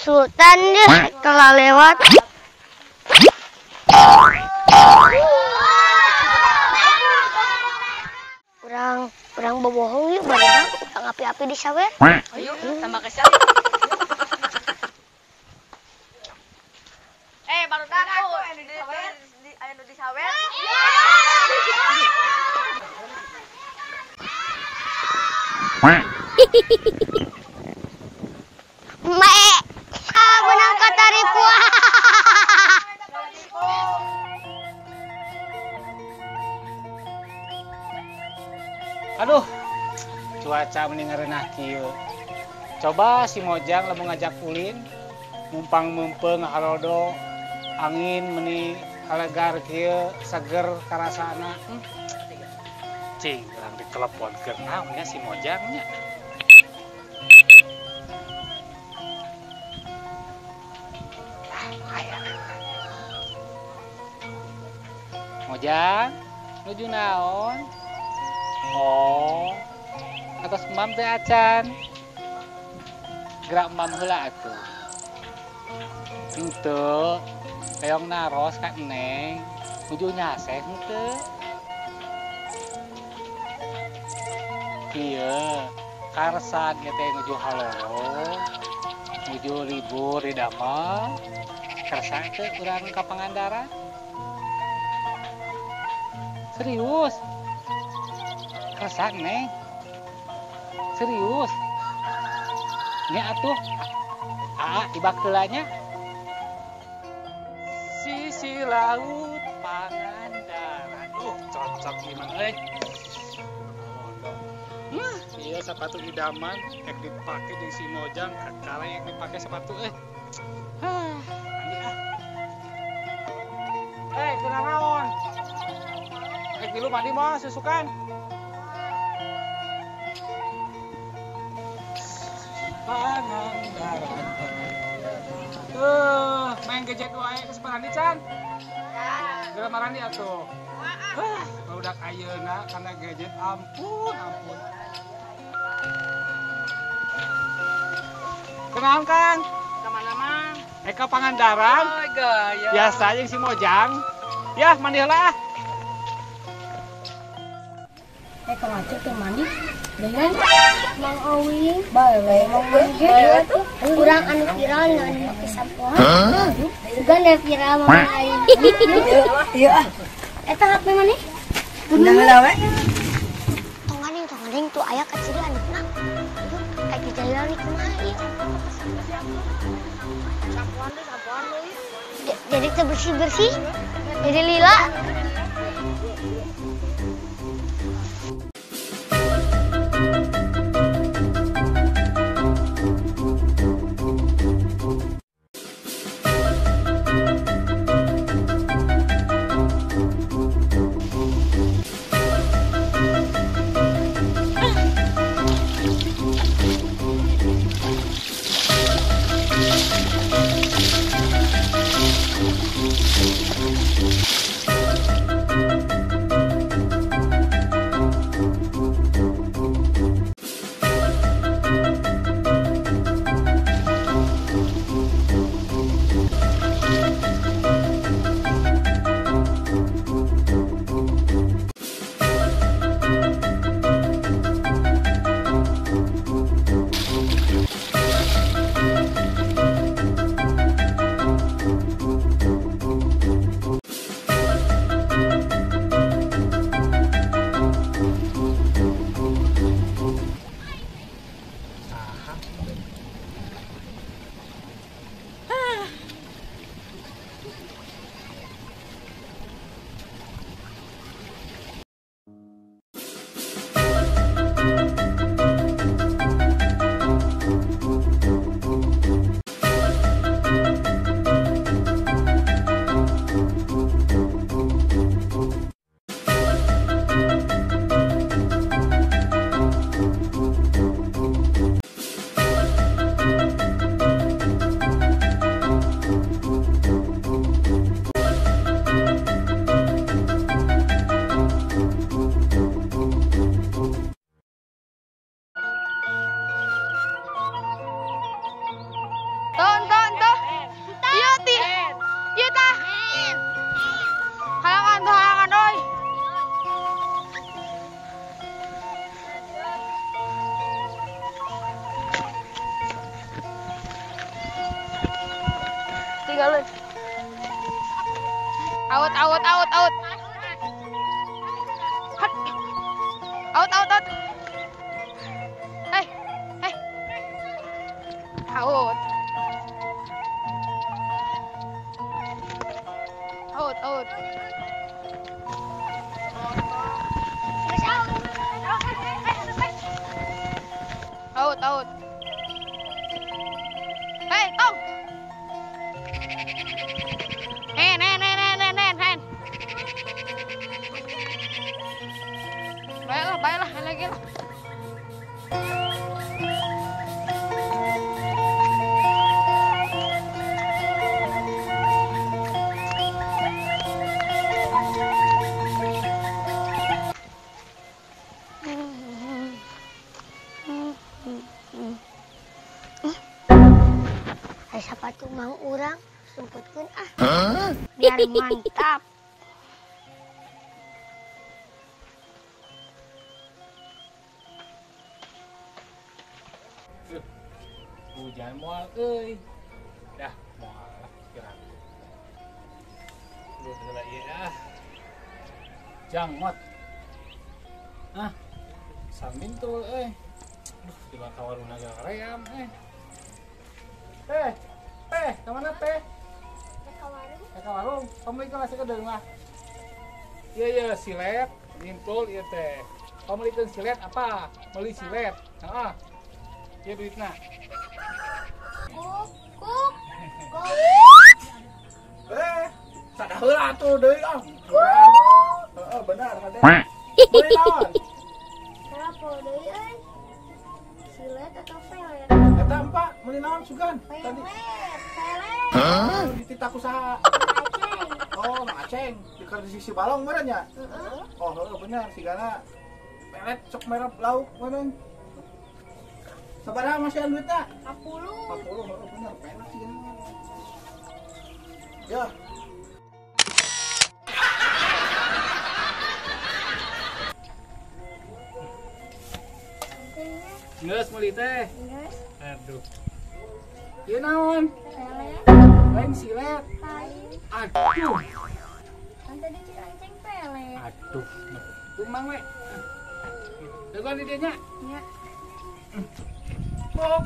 Sultan deh telah lewat. Urang bobohong yuk bareng urang api-api di sawer. Ayo tambah kesal. Baru tahu anu di sawer, anu di sawer. Mae, benang kataripu. Aduh, cuaca mending ngareunah kieu. Coba si Mojang lamun ngajak ulin, mumpang meumpeng harodo, angin meni kalegar kieu, seger karasana. Cing, urang diteleponkeun naon nya si Mojang nya. Ah, aya. Mojang, nuju naon? Oh, atas emam teh acan. Gerak emam heula atuh. Henteu, peyong naros ka Neng. Nuju nyaseh henteu. Kieu, karsan ieu teh nuju haloro, nuju libur di damel. Karsan teh urang ka Pangandaran. Serius? Kersa, Neng. Serius. Nya atuh. Aa ibak heula nya. Sisi laut Pangandaran. Cocok ieu mah euy. Iya sepatu idaman ek dipake jeung si Mojang, kakara ek dipake sepatu euy. Hah, mandi ah. Keur naon? Ek milu mandi mah susukan. Pangandaran. Main gadget wae geus marandi can. Geura marandi atuh. Barudak ayeuna kana gadget ampun ampun. Kenaon Kang? Ka mana Mang? Ka Pangandaran. Oh, gaya. Biasa jeung si Mojang. Yah, mandi heula ah. Kang Aceh teh mandi dengan Mang Owing, bae Mang Owing kurang anu viral anu make sampoan. Juga nih viral mama aing. Iya ah. Eta HP maneh? Undang heula we. Tonganing tuh aya kaciri anakna. Kayak jalan nih kumaha ieu. Sampoan deui, Jadi teu bersih-bersih. Jadi lila. Out, out, out, out. Out, out, out. Hey, hey. Out. Out, out. Out, out. Hey, tong. Hen, hen, hen, hen, hen, hen. Baiklah, baiklah, lagi lah. Sepatu mang urang sumputkeun ah. Biar mantap. Hujan moal euy. Dah moal lah kira. Duh heula ieu ah. Jang mot. Ah. Samintul euy. Duh di ka warungna gaream euy. Teh, teh, kemana teh? Ke warung. Ke warung. Kamu belikan nasi kedeung lah. Iya iya silet, mintul ieu teh. Kamu belikan silet apa? Beli silet. Heeh. Ieu duitna. Kuk, kuk. Kuk. Eh, sadah heula atuh deui ah. Heeh, benar hade. Beli naon? Kenapa deui euy? Silet atau pelet? Eta empat, meuli naon sugan? Tadi. Pelet. Hah? Dititah ku saha? Aceng. Oh, Mang Aceng. Di sisi balong meureun nya? Heeh. Oh, heuh bener sigana pelet sok merep lauk meureun. Sabaraha masihan duitna? 40. 40, heuh bener pelet sigana. Ya. Geus meuli teh. Geus. Aduh. Ieu naon? Pelet. Lain silet. Lain. Aduh. Kan tadi cik anceng pelet. Aduh. Kumang we. Degan di dieu nya. Nya. Kok.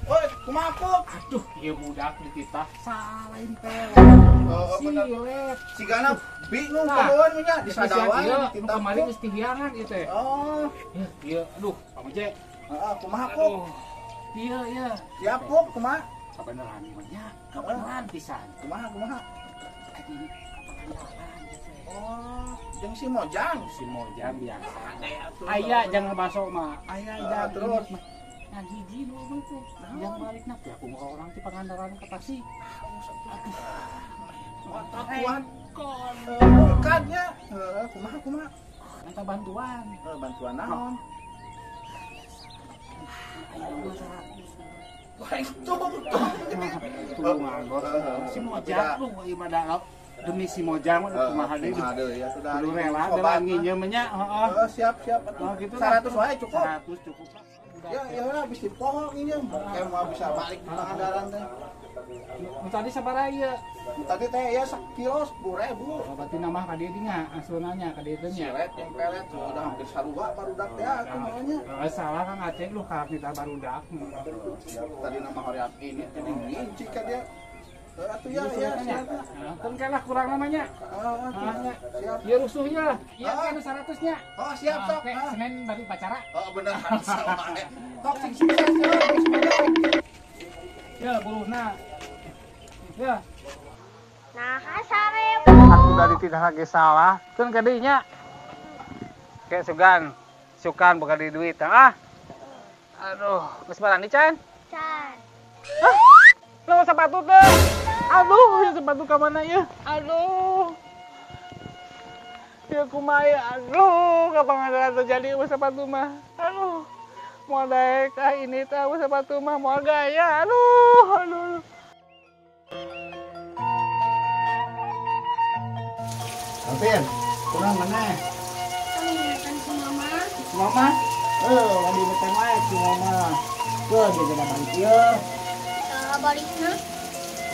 Oi, kumaha kok? Aduh, ieu budak dititah salahin pelet. Oh, bener. Silet. Sigana bingung kawan nya disadawan dititah kemarin geus tihiangan ieu teh. Oh, ieu aduh, pamuje. Heeh, kumaha kok? Iya, iya. Siap kok, kumaha? Kabeneran ieu nya, kabeneran pisan. Kumaha, kumaha? Pangandaran. Oh, jeung si Mojang. Si Mojang biasa. Aya jangan baso mah. Aya jangan terus. Nah, hiji nu mah teh. Yang balikna teh aku orang ti Pangandaran ka Tasik. Aduh. Motor kuat. Kulkatnya. Heeh, kumaha kumaha? Minta bantuan. Bantuan naon? Wah, tungtung. Si Mojang lu ieu mah da demi si Mojang mah kumaha deui. Kumaha deui ya sudah. Kudu rela da nginjem nya, heeh. Siap siap atuh. Oh, gitu 100 wae cukup. 100 cukup. Ya, ya lah bisa poho nginjem. Kayak mau bisa balik di Pangandaran teh. Nu tadi sabaraha ieu? Nu tadi teh ya sakilo 10.000. Oh, berarti nambah ka dieu nya, asluna nya ka dieu teh nya. Silet yang pelet udah hampir sarua barudak teh atuh makanya. Salah Kang Aceh lu ka kita barudak. Siap tadi nama hoream ini teh nginci ka dia. Atuh ya ya siap. Kan kalah kurang namanya. Heeh, siap. Ieu rusuhnya. Ieu kan 100 nya. Oh, siap sok. Senin balik pacara. Oh, bener. Tok sing sukses ya. Ya, buruhna. Ya. Nah, sarebu. Aku dari tidak lagi salah. Kan kadinya. Kayak sugan. Sukan bukan di duit ah. Aduh, geus barani can? Can. Hah? Lo sepatu teh. Aduh, ya sepatu ka mana ya? Aduh. Ya kumaha ya? Aduh, ka Pangandaran terjadi sepatu mah. Aduh. Moal daek ah ini teh sepatu mah moal gaya. Aduh, aduh. Alvin, kurang mana? Kami si mama. Si mama? Lagi betan wae si mama. Tuh, dia balik ieu. Balikna.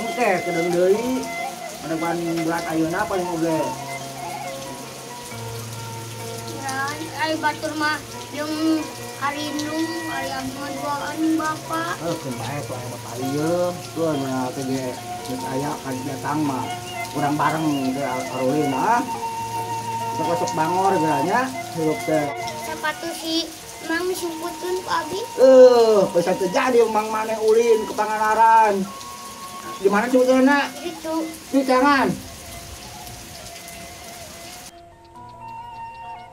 Oke, kedeung deui. Ada ban berat ayeuna paling oge. Meureun ai batur mah jeung harindu ari abdi mah duaan bapak. Heuh, keun bae tuh aya bapak ieu. Tuh nya teh ge geus aya ka datang mah. Urang bareng ge arulin mah. Sok sok bangor geura nya hirup teh. Sepatu si Mang disumputkeun ku abi. Bisa terjadi Mang maneh ulin ke Pangandaran. Di mana sebetulnya? Itu. Di tangan.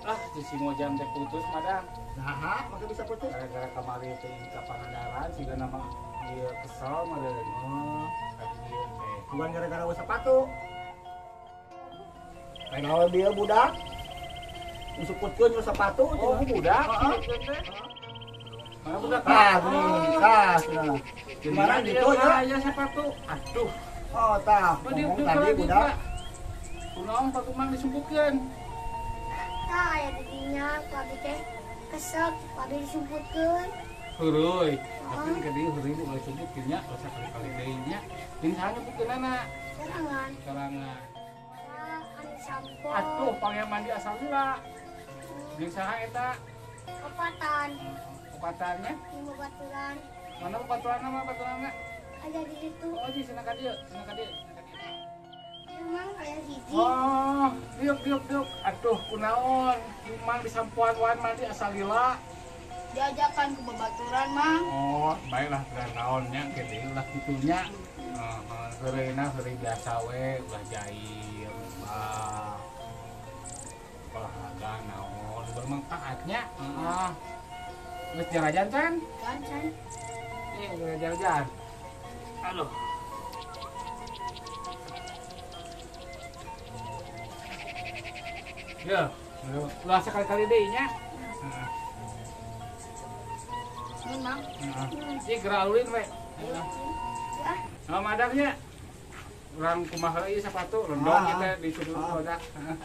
Ah, di si Mojang teh putus madang. Nah, maka bisa putus. Gara-gara kamari teh ka Pangandaran siga nama dia kesel meureun. Oh, tadi dia teh. Bukan gara-gara sepatu. Lain awal dia budak. Disuputkeun jeung sepatu. Oh, budak. Heeh. Mana budak? Ah, gini, tah, cenah. Gimana gitu ya? Aya sepatu. Aduh. Oh, tah. Ngomong tadi budak. Kunaon sepatu mang disumputkeun? Tah aya di dinya ku abi teh kesel ku abi disumputkeun. Heureui. Tapi ke dieu heureui ulah disumputkeun nya, ulah sakali-kali deui nya. Jeung saha nyumputkeunana? Sorangan. Sorangan. Anu sampo. Atuh panggil mandi asal lila. Jeung saha eta? Opatan. Opatannya? Di baturan. Mana baturan mah baturanna? Ada di situ. Oh, di sana ka dieu, sana ka dieu, sana ka dieu. Emang aya hiji. Oh, diuk diuk diuk. Atuh kunaon? Mang disampuan wan mandi asal lila. Diajakan ke babaturan, Mang. Oh, baiklah teu naon nya ke dieu ulah kitu nya. Heeh, heureuna heureuy biasa we, ulah jair. Ah. Olahraga naon bermanfaatnya. Heeh. Geus jarajan can? Can, can. Ih, geus jarajan. Aduh. Ya, ulah sekali-kali deui nya. Heeh. Nuhun, Mang. Heeh. Ieu geura ulin we. Heeh. Ah, madangnya. Urang kumaha ieu sepatu rendong kita di sudut kodak. Heeh.